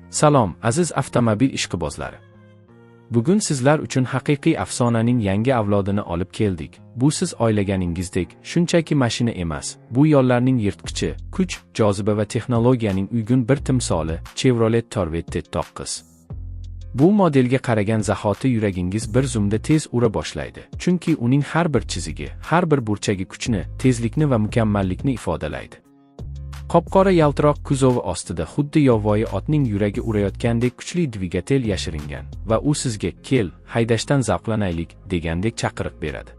Salom, aziz avtomobil ishqibozlari. Bugun sizlar uchun haqiqiy afsonaning yangi avlodini olib keldik. Bu siz o'ylaganingizdek, shunchaki mashina emas. Bu yo'llarning yirtqichi, kuch, joziba va texnologiyaning uyg'un bir timsoli Chevrolet Corvette 9. Bu modelga qaragan zahoti yuragingiz bir zumda tez ura boshlaydi. Chunki uning har bir chizigi, har bir burchagi kuchni, tezlikni va mukammallikni ifodalaydi. Qop-qora yaltiroq kuzovi ostida xuddi yovvoyi otning yuragi urayotgandek kuchli dvigatel yashiringan va u sizga "Kel, haydashdan zavqlanaylik" degandek chaqiriq beradi.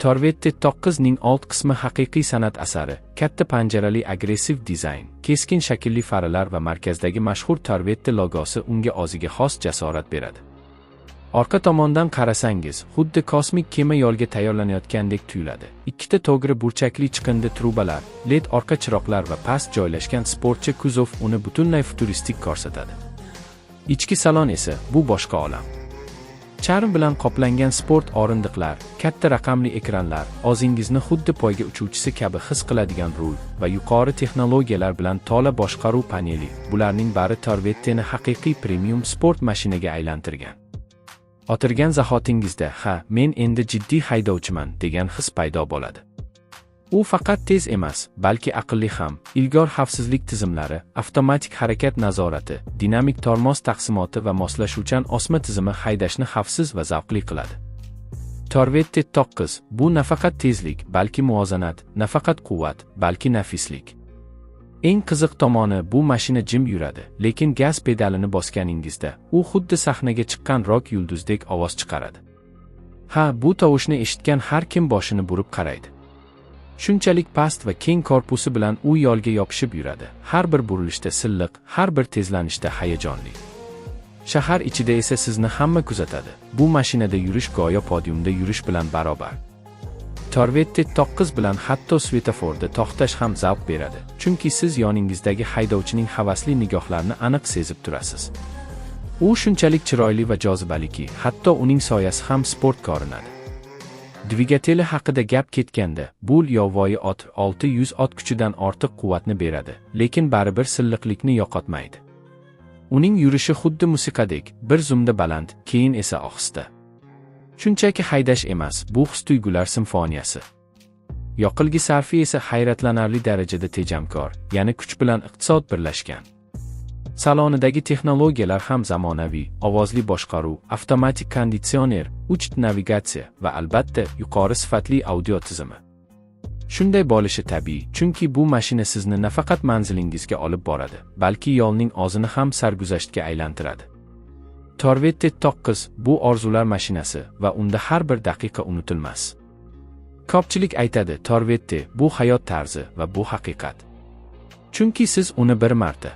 Corvette 9 ning old qismi haqiqiy san'at asari, katta panjarali agressiv dizayn, keskin shaklli faralar va markazdagi mashhur Corvette logosi unga o'ziga xos jasorat beradi. Orqa tomondan qarasangiz, xuddi kosmik kema yo'lga tayyorlanayotgandek tuyuladi. Ikkita to'g'ri burchakli chiqindi trubalar, LED orqa chiroqlar va past joylashgan sportchi kuzov uni butunlay futuristik ko'rsatadi. Ichki salon esa bu boshqa olam. Charm bilan qoplangan sport o'rindiqlar, katta raqamli ekranlar, o'zingizni xuddi poyga uchuvchisi kabi his qiladigan rul va yuqori texnologiyalar bilan to'la boshqaruv paneli, bularning bari Corvette'ni haqiqiy premium sport mashinaga aylantirgan. O'tirgan zahotingizda, "Ha, men endi jiddiy haydovchiman" degan his paydo bo'ladi. U faqat tez emas, balki aqlli ham. Ilg'or xavfsizlik tizimlari, avtomatik harakat nazorati, dinamik tormoz taqsimoti va moslashuvchan osma tizimi haydashni xavfsiz va zavqli qiladi. Corvette 9 bu nafaqat tezlik, balki muvozanat, nafaqat quvvat, balki nafislik. Eng qiziq tomoni, bu mashina jim yuradi, lekin gaz pedalini bosganingizda u xuddi sahnaga chiqqan rok yulduzdek ovoz chiqaradi. Ha, bu tovushni eshitgan har kim boshini burib qaraydi. Shunchalik past va keng korpusi bilan u yo'lga yopishib yuradi. Har bir burilishda silliq, har bir tezlanishda hayajonli. Shahar ichida esa sizni hamma kuzatadi. Bu mashinada yurish go'yo podiumda yurish bilan barobar. Corvette 9 bilan hatto svetoforda to'xtash ham zavq beradi, chunki siz yoningizdagi haydovchining havasli nigohlarini aniq sezib turasiz. U shunchalik chiroyli va jozibaliki, hatto uning soyasi ham sport ko'rinadi. Dvigateli haqida gap ketganda, bu yovvoyi ot 600 ot kuchidan ortiq quvvatni beradi, lekin baribir silliqlikni yo'qotmaydi. Uning yurishi xuddi musiqadek, bir zumda baland, keyin esa ohista. Shunchaki haydash emas, bu his-tuyg'ular simfoniyasi. Yoqilgi sarfi esa hayratlanarli darajada tejamkor, ya'ni kuch bilan iqtisod birlashgan. Salonidagi texnologiyalar ham zamonaviy: ovozli boshqaruv, avtomatik konditsioner, 3D navigatsiya va, albatta, yuqori sifatli audio tizimi. Shunday bo'lishi tabiiy, chunki bu mashina sizni nafaqat manzilingizga olib boradi, balki yo'lning o'zini ham sarguzashtga aylantiradi. Corvette 9 bu orzular mashinasi va unda har bir daqiqa unutilmas. Ko'pchilik aytadi, Corvette bu hayot tarzi va bu haqiqat. Chunki siz uni bir marta